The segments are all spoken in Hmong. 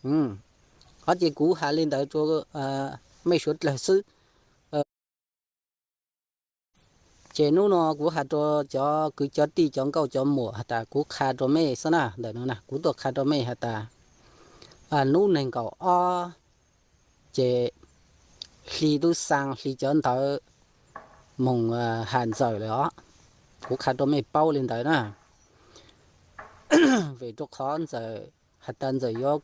Qhov ces kuv has li ntawd rua mej suav dlawg xwb. Ces nub no kuv has rua cov kwv cov tij cov nkauj cov muam has tas kuv qha rua mej xwb na, ntawm no na kuv tuaj qha rua mej has tas nub neeg nkaum ob ces hli tub xaa hli cov ntawv moog has ntxawm lawm os. Kuv qha rua mej paub li ntawd na. Vim rua qhov ntxawm has tas ntxawm yuav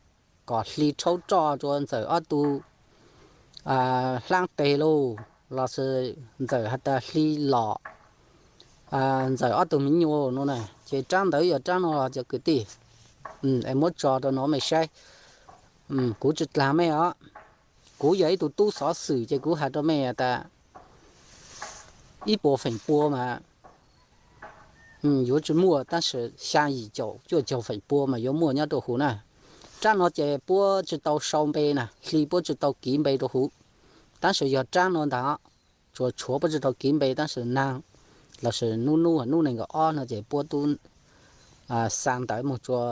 kom hli rhaub roj rua ntxawm ob tug hlaab teg lauj, lossis ntxawm has tas hli lom ntxawm ob tug miv nyuas no na. Ces raab ntawd yog raab no cov kwv tij, es muab tso rua nuav mej saib. Kuv tsi dlaag mej os. Kuv yog ib tug tub xov xwm ces kuv has rua mej tas ib puas feem pua mas yuav tsi muaj, tab sis xyaa yim caum cuaj caug feem pua mas yuav muaj nyob rua huv na. Raab no ces puab tsi tau sau npe na, hli puab tsi tau kiv npe rua huv, tab sis yog raab no ntag, tsuas tshuav puab tsi tau kiv npe tab sis naag lossis nub nub nub neeg nkaum ob no ces puab tub xaa ntawv moog rua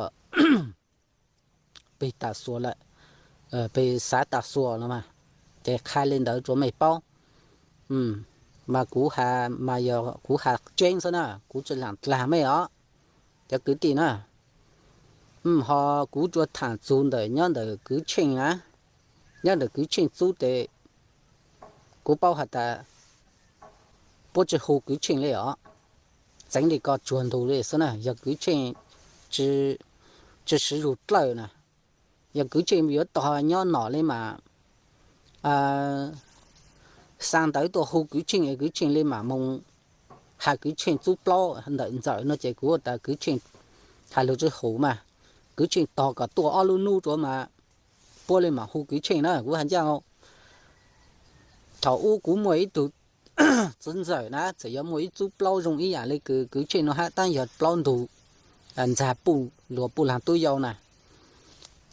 peg tas xuas lawm, peg xav tas xuas no mas, ces qha li ntawd rua mej paub. Mas kuv has, mas yog kuv has tseeb xwb na, kuv tsi laam dlaag mej os cov kwv tij na. Ho kuv rua thaam txug ntawm nyob ntawm kwv Tsheej na, nyob ntawm kwv Tsheej txub tes kuv paub has tas puab tsi hu kwv Tsheej li os. Txeev li ko tsuag ntug li xwb na, yog kwv Tsheej tsi siv zug dlawj na. Yog kwv Tsheej yuav tog nyob nom li mas xaa ntawv tuaj hu kwv Tsheej es kwv Tsheej li mam moog has kwv Tsheej txub plaub ntawm ntxawm no ces kuv tas kwv Tsheej has lug tsi hum mas, kwv Tsheej tog kom tuaj ob lub nub rua mas puab li mam hu kwv Tsheej na kuv has ncaj. Thaum ub kuv muaj ib tug txiv ntxawm na, txawm yuav muaj ib txub plaub zoo ib yaam li kwv Tsheej no hab, tab yog plaub ntug ntxag puj luag puj laag tub yau na,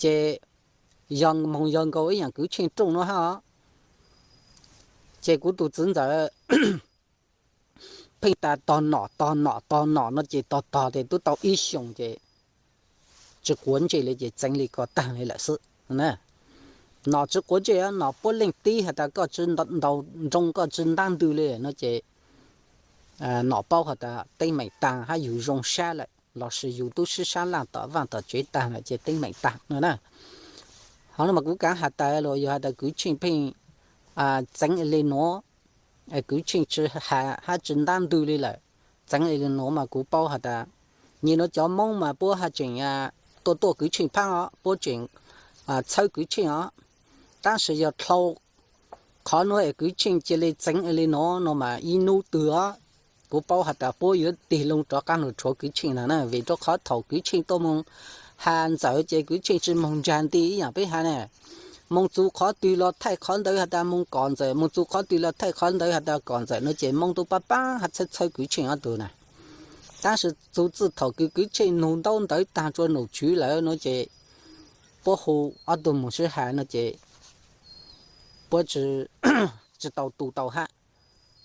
ces yog moog yog nkaus ib yaam kwv Tsheej rooj no hab os. Ces kuv tug txiv ntxawm pheej tas tog nom tog nom tog nom no ces tog tog tes tub tau ib xyoos ces tsi quav ntsej li ces txeev li ko taag li lawm xwb. Nom tsi quav ntsej, nom puab leej tib has tas koj tsi ntaus nroo koj tsi ntab ntws li no ces nom paub has tas teeb meem taag hab yug zoo sab lawm lossis yug tub sib sab laaj tom vaaj tom tsev taag lawm ces teeb meem taag no na. Ho no mas kuv kaav has tas los yog has tas kwv Tsheej pheej txeev li nuav, kwv Tsheej tsi has hab tsi ntab ntws li lawm, txeev li nuav mas kuv paub has tas nyim nuav cov Moob mas puab haj tseem tuaj tuaj kwv Tsheej phaab os, puab tseem txhawb kwv Tsheej os. Tab sis yog dlhau qhov nuav es kwv Tsheej cia li txeev li nuav no mas ib nub twg os, kuv paub has tas puab yuav tig loo rov qaab lug rhuav kwv Tsheej na, vim rua qhov thaum kwv Tsheej tuaj moog has ntxawm ces kwv Tsheej tsi moog ntsag nti ib yaam peb has na. Moog txug qhov twg los thaij qhov ntawd has tas moog kom ntxawm, moog txug qhov twg los thaij qhov ntawd has tas kom ntxawm no ces Moob tub paab paab hab txhawb txhawb kwv Tsheej ob tug na. Tab sis txug txij thaum kws kwv Tsheej nug ntaub ntawv taag rua nom tswv lawm no ces puab hu ob tug moog sib has no ces puab tsi tau tu tau hab.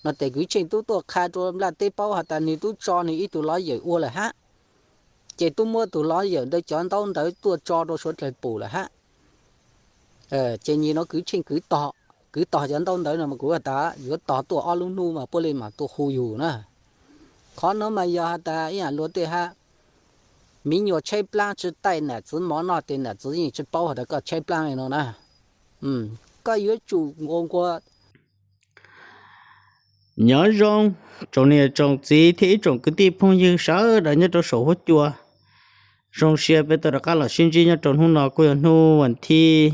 No tes kwv Tsheej tub tuaj qha rua nplaj teb paub has tas nwg tub tso nwg ib tug lov yawm ua lawm hab, ces tub muab tug lov yawm ntawd cov ntaub ntawv tuaj tso rua suav dlawg pum lawm hab. Ces nyim nuav kwv Tsheej kwv tog, kwv tog cov ntaub ntawv no mas kuv has tas yuav tog tuaj ob lub nub mas puab li mam tuaj hu yug na. Qhov nuav mas yog has tas ib yaam luag tej hab, miv nyuas tshaib plaab tsi taij nam txiv mov noj tes nam txiv yeej tsi paub has tas koj tshaib plaab li no na. Koj yuav tsum nqua nqua. Nyob zoo tsoom niam tsoom txiv thiab ib tsoom kwv tij phooj ywg sawv daws nyob rau saum huab cua. Zoo siab peb tau rov qab los sib ntsib nyob rau hnub no kuj yog hnub vas thib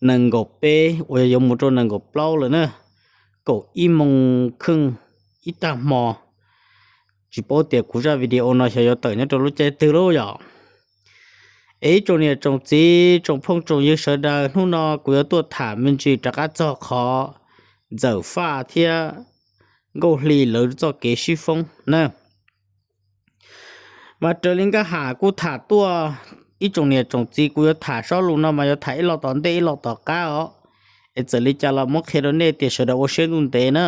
nees nkaum peb uas yog yuav mus rau nees nkaum plaub lawm na, kaum ib moos kheej ib tag hmo. Tsis paub tias kuv zaj video no xyov yuav tawm nyob rau lub caij twg lauj yom. Es ib tsoom niam tsoom txiv tsoom phooj tsoom ywg sawv daws, hnub no kuv yuav tuaj tham me ntsis rov qab txog qhov Ntxawm Faj thiab Nkauj Hli lawv txoj kev sib foob na. Mas raws li Nkaj Ham kuj tham tuaj, ib tsoom niam tsoom txiv, kuv yuav tham sob lus no mas yuav tham ib lo tom ntej ib lo tom qab os. Es txawm li cas los muab qhia rau nej tias sawv daws ua siab ntuj ntev na.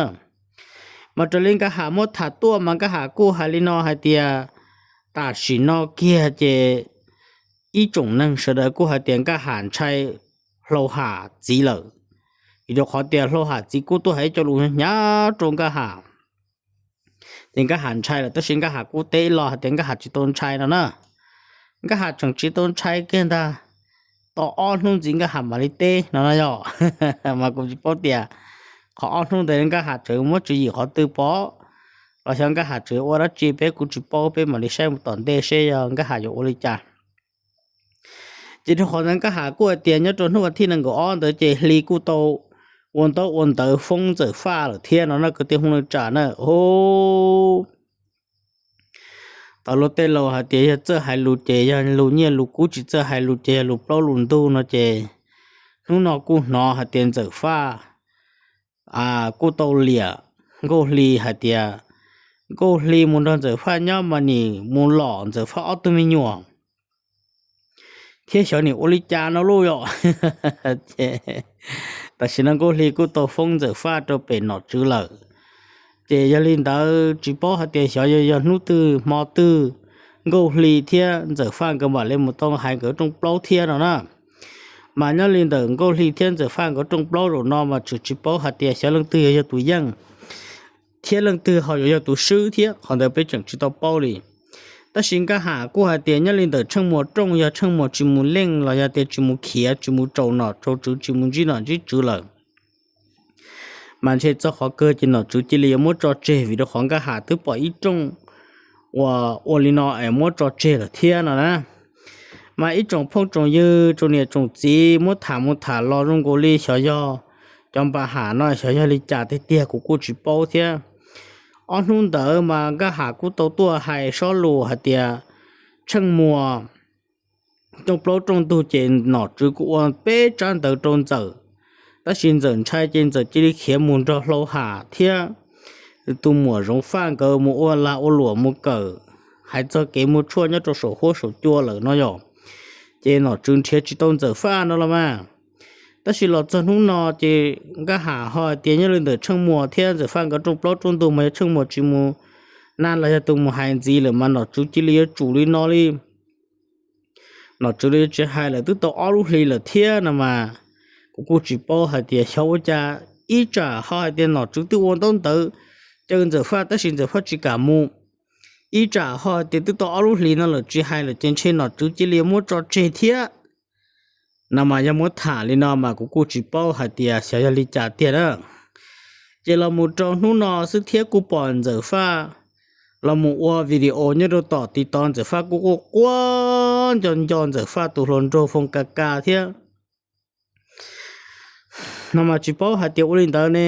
Mas raws li Nkaj Ham muab tham tuaj mas Nkaj Ham kuj hais li no hais tias tam sim no kiag ces ib tsoom neeg sawv daws kuj hais tias Nkaj Ham ntshai Hlau Ham txiv lawm, vim rau qhov tias Hlau Ham txiv kuj tuaj hais ib co lus hnyav rau Nkaj Ham. Ces Nkaj Ham ntshai lawm tab sis Nkaj Ham kuj teb los hais tias Nkaj Ham tsis tau ntshai no na. Nkaj Ham tseem tsis tau ntshai kiag ntag, tau ob hnub ntxiv Nkaj Ham mam li teb no no yog. Mas kuv tsis paub tias qhov ob hnub ntawd Nkaj Ham tseem muab tswv yim qhov twg pov, los xyov Nkaj Ham tseem ua dab tsi peb kuj tsis paub, peb mam li saib mus tom ntej seb yog Nkaj Ham yuav ua li cas. Ces rau qhov ntawd Nkaj Ham kuj hais tias nyob rau hnub vas thij nees nkaum ob ntawd ces Hli kuj tau ua ntaub ua ntawv foob Ntxawm Faj lawm thiab no na kwv tij Hmoob neej tsa na. Tau luag tej laus hais tias yog txawj hais lus ces yog lus nyiaj lus kub, tsis txawj hais lus ces yog lus plaub lus ntug no ces hnub no kuj hnov hais tias Ntxawm Faj kuj tau liam Nkauj Hli hais tias Nkauj Hli mus nrog Ntxawm Faj nyob mas nim mus lom Ntxawm Faj ob tug me nyuam thiab xyov nim ua li cas no lauj yom. Tam sim no Nkauj Hli kuj tau foob Ntxawm Faj rau pem nom tswv lawm. Ces yog li ntawd tsis paub hais tias xyov yog hnub twg hmo twg Nkauj Hli thiab Ntxawm Faj nkawd mam li mus tau hais nkawd rooj plaub thiab no na. Mas nyob li ntawm Nkauj Hli thiab Ntxawm Faj nkawd rooj plaub zaum no mas tseem tsis paub hais tias xyov leej twg yuav yog tus yeej thiab leej twg ho yuav yog tus swb thiab, qhov ntawd peb tseem tsis tau paub li. Tab sis Nkaj Ham kuj hais tias nyob li ntawm Tsheej Muas rooj yog Tsheej Muas tsis mus leej los yog tias tsis mus khiav tsis mus rau nom rau tswv tsis mus ntsib nom ntsib tswv lawm mas ntshe txog qhov kawg ces nom tswv cia li yuav muab tso tseg vim rau qhov Nkaj Ham twb pom ib rooj uas ua li no es muab tso tseg lawm thiab no na. Mas ib tsoom phooj tsoom ywg tsoom niam tsoom txiv muab tham mus tham los zoo nkaus li xyov yog cov npa ham no xyov yog li cas tiag tiag kuv kuj tsis paub thiab. Ob hnub ntawd mas Nkaj Ham kuj tau tuaj hais sob lus hais tias Tsheej Muas rooj plaub rooj ntug ces nom tswv kuj ua peb tsab ntawv rau Ntxawm, tab sis Ntxawm ntshai ces Ntxawm cia li khiav mus nrog Hlau Ham thiab tus muam Zoov Faj nkawd mus ua lag ua luam mus kawm, hais txog kev muag tshuaj nyob rau saum huab saum cua lawm no yom. Ces nom tswv nrhiav tsis tau Ntxawm Faj no los mas. Tab sis los txog hnub no ces Nkaj Ham ho hais tias nyob li ntawm Tsheej Muas thiab Ntxawm Faj nkawd rooj plaub rooj ntug mas yog Tsheej Muas tsis mus na los yog tus mus hais ntxiv lawm mas nom tswv cia li yuav tsum li no li. Nom tswv li yuav tsis hais lawm twb tau ob lub hlis lawm thiab no mas. Kuv kuj tsis paub hais tias xyov ua cas, ib tsam ho hais tias nom tswv twb ua ntaub ntawv caw Ntxawm Faj tab sis Ntxawm Faj tsis kam mus. Ib tsam ho hais tias twb tau ob lub hlis no lawm tsis hais lawm ces ntshe nom tswv cia li muab tso tseg thiab. No mas yog muab tham li no mas kuv kuj tsis paub hais tias xyov yog li cas tiag na. Ces los mus rau hnub no xwb thiab kuj pom Ntxawm Faj los mus ua video nyob rau tom TikTok, Ntxawm Faj kuj quaj quaj nco nco Ntxawm Faj tus hluas nraug Foo Ka Ka thiab. No mas tsis paub hais tias ua li ntawd ne,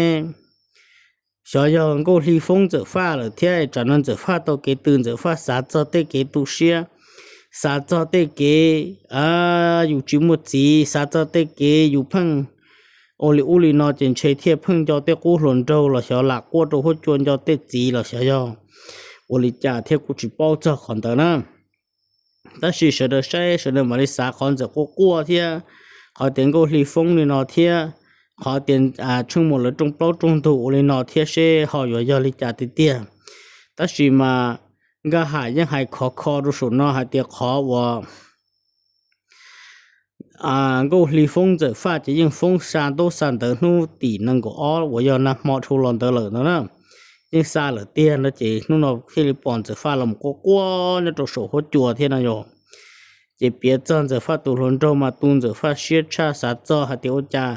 xyov yog Nkauj Hli foob Ntxawm Faj lawm thiab tsam no Ntxawm Faj tau kev tw, Ntxawm Faj xav txog tej kev tu siab, xav txog tej kev yus tsis muaj txiv, xav txog tej kev yus pheej ua li ub li no ces ntshe thiaj pheej nco tej qub hluas nraug los xyov lam quaj rau huab cua nco tej txiv los xyov yog ua li cas thiab kuj tsis paub txog qhov ntawd na. Tab sis sawv daws saib sawv daws mam li xav qhov Ntxawm quaj quaj thiab qhov tias Nkauj Hli foob li no thiab qhov tias Tsheej Muas lawv rooj plaub rooj ntug ua li no thiab seb ho yuav yog li cas tiag tiag. Tab sis mas Nkaj Ham yeej hais khov kho rau saum no hais tias qhov uas Nkauj Hli foob Ntxawm Faj ces yeej foob xa ntaub xa ntawv hnub tim nees nkaum ob uas yog nag hmo dhau los ntawd lawm no na. Yeej xa lawm tiag no ces hnub no thiaj li pom Ntxawm Faj los quaj quaj nyob rau saum huab cua thiab no yom. Ces piav txog Ntxawm Faj tus hluas nraug mas tu Ntxawm Faj siab tshaj, xav txog hais tias ua cas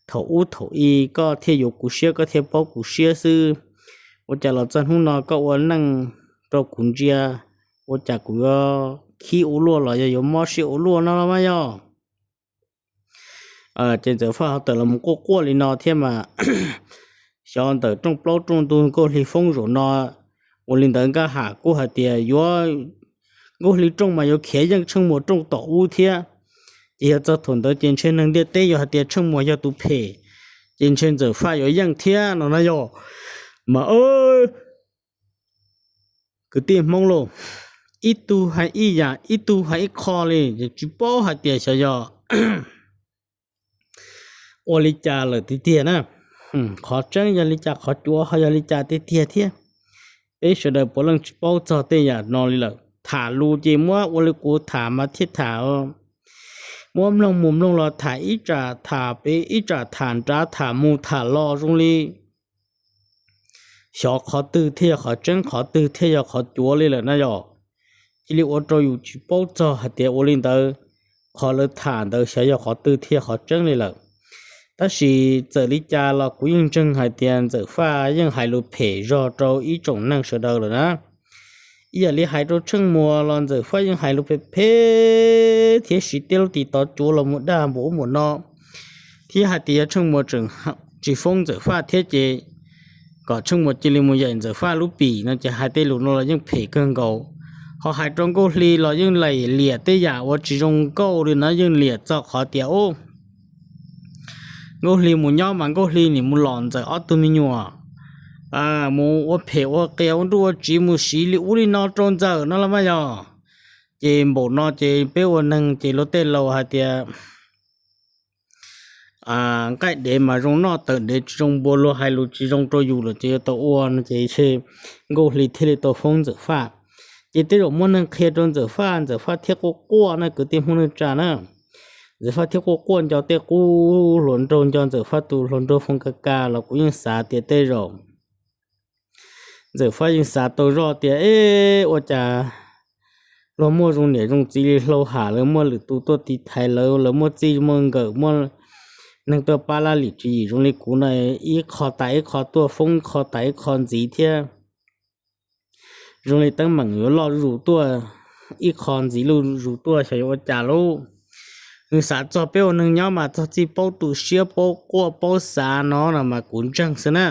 thaum ub thaum i koj thiaj yuav kuv siab, koj thiaj paub kuv siab xwb, ua cas los txog hnub no koj ua neej rau kuv ntsia, ua cas kuv yuav khib ua luaj los yog yuav mob siab ua luaj no los mas yog. Ces Ntxawm Faj ho tawm los quaj quaj li no thiab mas xyov ntawm rooj plaub rooj ntug Nkauj Hli foob zaum no. Ua li ntawd Nkaj Ham kuj hais tias yuav, Nkauj Hli rooj mas yuav khiav yeej Tsheej Muas rooj tom ub thiab. Ces yog txog thaum ntawd ces ntshe neeg ntiaj teb yuav hais tias Tsheej Muas yog tus phem, ces ntshe Ntxawm Faj yuav yeej thiab no na yog. Mas kwv tij Hmoob lauj, ib tug hais ib yam ib tug hais ib qho li, tsis paub hais tias xyov yog ua li cas lawm tiag tiag na. Qhov tseeb yog li cas, qhov cuav ho yog li cas tiag tiag thiab. Peb sawv daws puav leej tsis paub txog tej yam no li lawm. tham lus ces muab ua li kuv tham mas thiaj tham, muab mloog mus mloog los tham ib tsam tham pem ib tsam tham nrad tham mus tham los zoo li xyov qhov twg thiaj yog qhov tseeb, qhov twg thiaj yog qhov cuav li lawm na yom. Cia li ua rau yus tsis paub txog hais tias ua li ntawd, qhov lawv tham ntawd xyov yog qhov twg thiaj qhov tseeb li lawm. Tab sis txawm li cas los kuv yeej ntseeg hais tias Ntxawm Faj yeej hais lus phem zog rau ib tsoom neeg sawv daws lawm na. Ib yam li hais rau Tsheej Muas los Ntxawm Faj yeej hais lus phem phem thiab siv tej lub tis tov cuav los mus dag npaum ub npaum no, thiab hais tias yog Tsheej Muas tseem tsis foob Ntxawm Faj thiab ces kom Tsheej Muas cia li mus yaim Ntxawm Faj lub pim no ces hais tej lus no los yeej phem kawg nkaus. Ho hais rau Nkauj Hli los yeej liam tej yam uas tsis zoo nkauj li no, yeej liam txog qhov tias ub, Nkauj Hli mus nyob mas Nkauj Hli nim mus lom Ntxawm ob tug me nyuam, mus ua phem ua qias ua nruj ua tsiv mus siv li ub li no rau Ntxawm no los mas yog. Ces npaum no ces peb ua neeg ces luag tej laus hais tias nqaij dev mas zoo noj, tawm dev tsis zoo npua, luag hais lus tsis zoo rau yus lawm ces yuav tau ua no ces Nkauj Hli thiaj li tau foob Ntxawm Faj. Ces tej zaum muaj neeg qhia rau Ntxawm Faj, Ntxawm Faj thiaj quaj quaj na kwv tij Hmoob neej tsa na. Ntxawm Faj thiaj quaj quaj nco tej qub hluas nraug, nco Ntxawm Faj tus hluas nraug Foob Ka Ka los kuv yeej xav tias tej zaum Ntxawm Faj yeej xav tau zoj tias, eb, ua cas luag muaj zoo niam zoo txiv li Hlau Ham, lawv muaj lwm tus tuaj tiv thaiv lawv, lawv muaj txij muaj nkawm, muaj neeg tuaj pab laj lim tswv yim zoo li kuv no, ib qho tas ib qho tuaj foob, ib qho tas ib qho ntxiv thiab. Zoo li teeb meem yuav loj zuj zus tuaj, ib qho ntxiv zuj zus tuaj, xyov yuav ua cas lauj. Nws xav txog peb ua neeg nyob mas txog txij paub tu siab, paub quaj paub xav no no mas kuv ntseeg xwb na.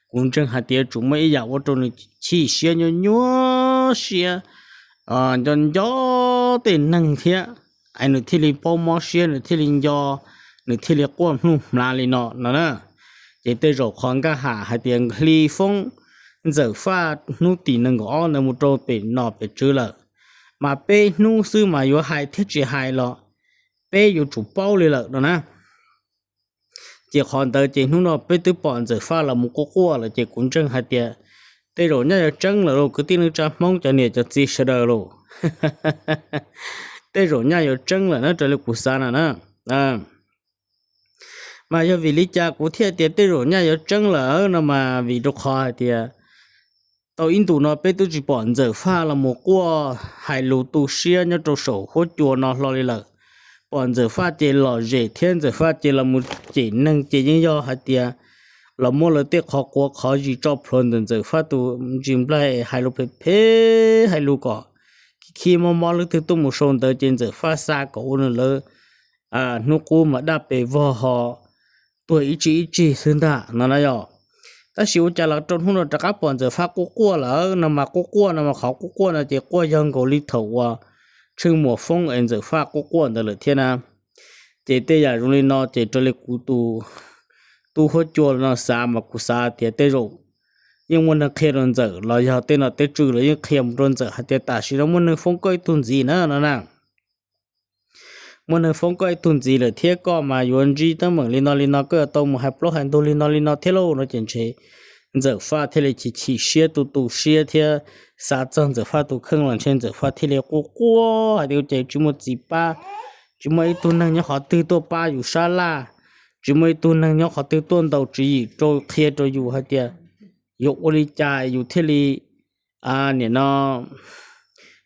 Kuv ntseeg hais tias yuav tsum muaj ib yam ua rau nws chim siab, nyuaj nyuaj siab, nco nco tej neeg thiab, es nws thiaj li paub mob siab, nws thiaj li nco, nws thiaj li quaj mlug hmlav li no no na. Ces tej zaum qhov nkaj ham hais tias Hli foob Ntxawm Faj hnub tim nees nkaum ob ntawd mus rau pem nom pem tswv lawm, mas peb hnub xwb mas yuav hais thiab tsis hais los peb yuav tsum paub li lawm no na. Ces qhov ntawd ces hnub no peb twb pom Ntxawm Faj los mus quaj quaj lawm ces kuv ntseeg hais tias tej zaum nyaj yuav tseeb lawm lauj kwv tij neej tsa Hmoob cov niam cov txiv sawv daws lauj. Tej zaum nyaj yuav tseeb lawm na raws li kuv xav no na. Mas yog vim li cas kuv thiaj tias tej zaum nyaj yuav tseeb lawm no mas vim rau qhov hais tias tau ib ntus no peb twb tsis pom Ntxawm Faj los mus quaj hais lus tu siab nyob rau saum huab cua no hlo li lawm. Pom Ntxawm Faj ces lom zem thiab Ntxawm Faj ces los mus cem neeg ces yeej yog hais tias los muab lawv tej qhov quav qhov zis tso plhuav ntawm Ntxawm Faj tus ntsis nplaig hais lus phem phem hais lus kom khib khib mob mob leej twg tuaj mus sau ntawd ces Ntxawm Faj xa kom ua nws lawv hnub qub mas daj pes vog ho tuag ib tsig ib tsig xwb ntag no na yom. Tab sis ua cas los rau hnub no rov qab pom Ntxawm Faj quaj quaj lawm no mas quaj quaj no mas qhov quaj quaj no ces quaj yog nkaus li thaum uas Tsheej Muas foob es Ntxawm Faj quaj quaj ntawd lawm thiab na. Ces tej yam zoo li no ces raws li kuv tus tub huab cua no xav mas kuv xav tias tej zaum yeej muaj neeg qhia rau Ntxawm los yog tej nom tej tswv los yeej qhia mus rau Ntxawm hais tias tam sim no muaj neeg foob koj ib tug ntxiv na no na. Muaj neeg foob koj ib tug ntxiv lawm thiab koj mas yuav ntsib teeb meem li no li no, koj yuav tau mus hais plaub hais ntug li no li no thiab lauj no ces ntshe Ntxawm Faj thiaj li chim chim siab tu tu siab thiab xav txog Ntxawm Faj tus kheej los ntshe Ntxawm Faj thiaj li quaj quaj hais tias ces tsis muaj txiv pab, tsis muaj ib tug neeg nyob qhov twg tuaj pab yus sab laj, tsis muaj ib tug neeg nyob qhov twg tuaj ntaus tswv yim rau qhia rau yus hais tias yuav ua li cas yus thiaj li nim no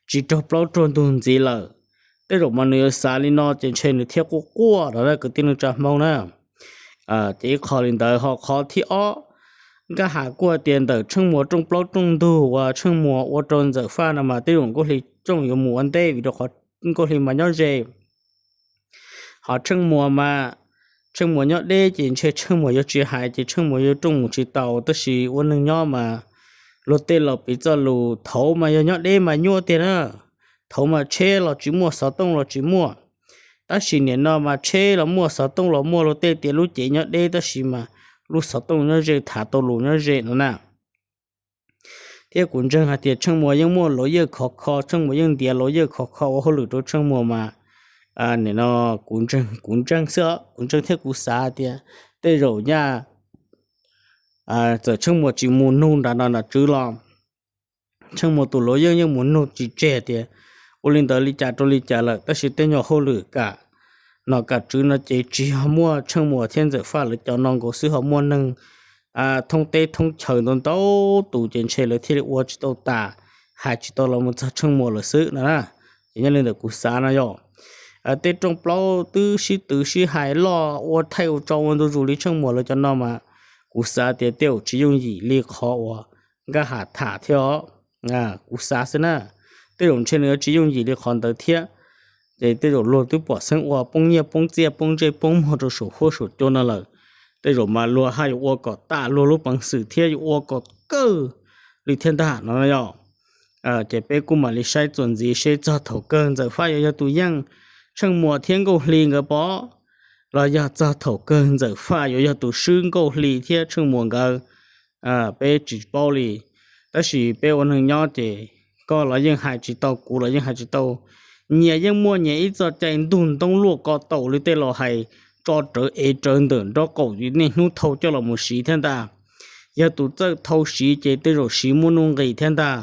tsis raug plaub raug ntug ntxiv lawm. Tej zaum mas nws yuav xav li no ces ntshe nws thiaj quaj quaj no na kwv tij neej tsa Hmoob na. Ces ib qho li ntawd ho qhov thib ob, nkaj ham kuj hais tias ntawm Tsheej Muas rooj plaub rooj ntug uas Tsheej Muas ua rau Ntxawm Faj no mas tej zaum Nkauj Hli rooj yuav mus ua ntej vim rau qhov Nkauj Hli mas nyob ze. Ho Tsheej Muas mas, Tsheej Muas nyob deb ces ntshe Tsheej Muas yuav tsis hais ces Tsheej Muas yuav rooj mus tsis tau, tab sis ua neeg nyob mas luag tej laus piv txoj lus, thaud mas yog nyob deb mas nyuaj tiag na. Thaud mas tsheb los tsis muaj, xov tooj los tsis muaj, tab sis nim no mas tsheb los muaj, xov tooj los muaj, luag tej tias lub cev nyob deb tab sis mas lub xov tooj nyob ze, tham tau lus nyob ze no na. Thiab kuv ntseeg hais tias Tsheej Muas yeej muaj lawyer khov kho, Tsheej Muas yeej ntiav lawyer khov kho ua hauj lwm rau Tsheej Muas mas nim no kuv ntseeg, kuv ntseeg xwb, kuv ntseeg thiab kuv xav tias tej zaum nyaj txawm Tsheej Muas tsis mus nug nram no nram tswv los Tsheej Muas tus luv yeej yeej mus nug tsis tseg tias ua li ntawd li cas rau li cas lawm, tab sis tej nyuag hauj lwm kam nom kam tswv no ces tsis yog muaj Tsheej Muas thiab Ntxawm Faj lawv cov no nkaus xwb, ho muaj neeg thoob teb thoob chaw ntau ntau tus ces ntshe lawv thiaj li ua tsis tau tas, hais tsis tau los mus txog Tsheej Muas lawm xwb no na. Ces nyob li ntawd kuv xav no yog tej rooj plaub twb sib twv sib hais loj ua thaij ua tso ua ntu zus li Tsheej Muas lawv cov no mas kuv xav tias tej zaum tsis yooj yim li qhov uas Nkaj Ham tham thiab os. Kuv xav xwb na, tej zaum ntshe nws yuav tsis yooj yim li qhov ntawd thiab. Ces tej zaum luag twb pom xeeb ua poob nyiaj poob txiaj poob ntsej poob muag rau saum huab saum cua no lawm, tej zaum mas luag haj yuav ua kom tas luag lub peev xwm thiab yuav ua kom kawg li thiab ntag no yog. Ces peb kuj mam li saib txuas ntxiv seb txog thaum kawg Ntxawm Faj yuav yog tus yeej, Tsheej Muas thiab Nkauj Hli nkawd pov, los yog txog thaum kawg Ntxawm Faj yuav yog tus swb Nkauj Hli thiab Tsheej Muas nkawd, peb tsis paub li. Tab sis peb ua neeg nyob ces koj los yeej hais tsis tau, kuv los yeej hais tsis tau. Nyias yeej muaj nyias ib txoj cai ntug ntoob luaj ko taus li tej laus hais, tso rawv ev rawv ntawm nraub qaum niaj hnub thau coj los mus siv thiab ntag. Yog tus txawj thau siv ces tej zaum siv muaj nuj nqis thiab ntag,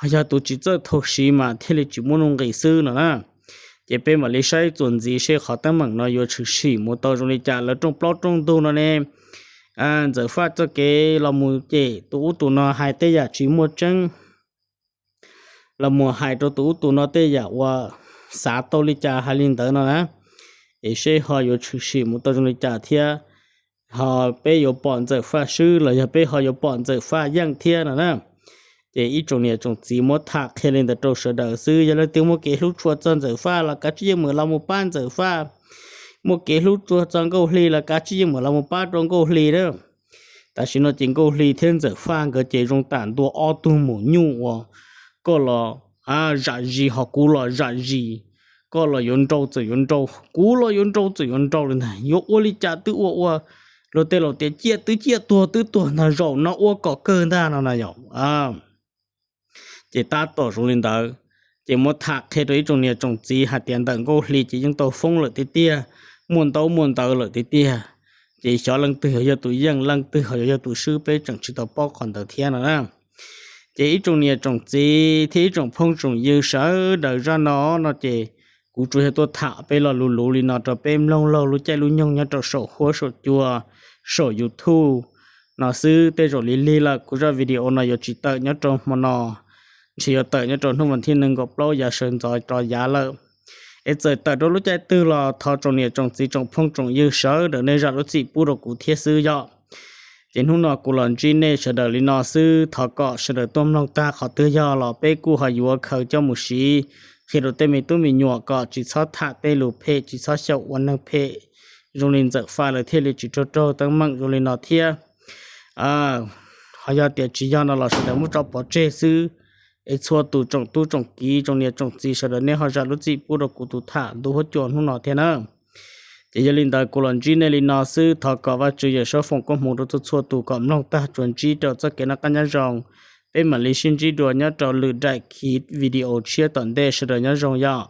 ho yog tus tsis txawj thau siv mas thiaj li tsis muaj nuj nqis xwb no na. Ces peb mam li saib txuas ntxiv seb qhov teeb meem no yuav tshwm sim mus tau zoo li cas. Lawv rooj plaub rooj ntug no ne, Ntxawm Faj txoj kev los mus cem tus ub tus no hais tej yam tsis muaj tseeb, los mus hais rau tus ub tus no tej yam uas xav tau li cas hais li ntawd no na, es seb ho yuav tshwm sim mus tau zoo li cas thiab. Ho peb yuav pom Ntxawm Faj swb los yog peb ho yuav pom Ntxawm Faj yeej thiab no na. Ces ib tsoom niam tsoom txiv muab tham qhia li ntawd rau sawv daws xwb. Yog leej twg muaj kev hlub tshua txog Ntxawm Faj los kav tsij yeej meem los mus pab Ntxawm Faj. Muaj kev hlub tshua txog Nkauj Hli los kav tsij yeej meem los mus pab rau Nkauj Hli na. Tam sim no ces Nkauj Hli thiab Ntxawm Faj nkawd ces zoo tam ntua ob tug maum nyuj uas koj los zam zis ho kuv los zam zis, koj los yuav nrau txawm yuav nrau, kuv los yuav nrau txawm yuav nrau li ntag. Yuav ua li cas twb ua ua, luag tej laus tias ciaj twb ciaj tuag twb tuag ntag, zaum no ua kom kawg ntag no na yom. Ces tab tom zoo li ntawd, ces muab tham qhia rau ib tsoom niam tsoom txiv hais tias ntawm Nkauj Hli ces yeej tau foob lawm tiag tiag, muaj ntaub muaj ntawv lawm tiag tiag. Ces xyov leej twg ho yog tus yeej, leej twg ho yuav yog tus swb, peb tseem tsis tau paub qhov ntawd thiab no na. Ces ib tsoom niam tsoom txiv thiab ib tsoom phooj tsoom ywg sawv daws, zaj no no ces kuv tsuas yog tuaj tham peb lo lus luv li no rau peb mloog laug lub caij lub nyoog nyob rau saum huab saum cua, saum YouTube no xwb. Tej zaum lig lig lawm kuv zaj video no yuav tsis tawm nyob rau hmo no, ntshe yuav tawm nyob rau hnub vas thib nees nkaum plaub yav sawv ntxov rov yav lawm. Es txawm tawm rau lub caij twg los thov tsoom niam tsoom txiv tsoom phooj tsoom ywg sawv daws nej zam lub txim pub rau kuv thiab xwb yom. Ces hnub no kuv los ntsib nej sawv daws li no xwb, thov kom sawv daws tuaj mloog tag qhov twg yog los peb kuj ho yuav khaws coj mus siv qhia rau tej me tub me nyuam kom tsis txhob tham tej lus phem, tsis txhob xyaum ua neeg phem zoo li Ntxawm Faj lawv thiaj li tsis raug raug teeb meem zoo li no thiab. Ho yog tias tsis yog no los sawv daws muab tso pov tseg xwb. Es txhua tus tsoom tub tsoom kiv tsoom niam tsoom txiv sawv daws nej ho zam lub txim pub rau kuv tus tham ntu huab cua hnub no thiab na. Ces yog li ntawd kuv los ntsib nej li no xwb, thov kom Vajtswv Yawm Saub foom koob hmoov rau txhua txhua tus kom mloog tag tsuas ntsib rau txoj kev noj qab nyob zoo. Peb mam li sib ntsib dua nyob rau lwm daim khiv video tshiab tom ntej, sawv daws nyob zoo yom.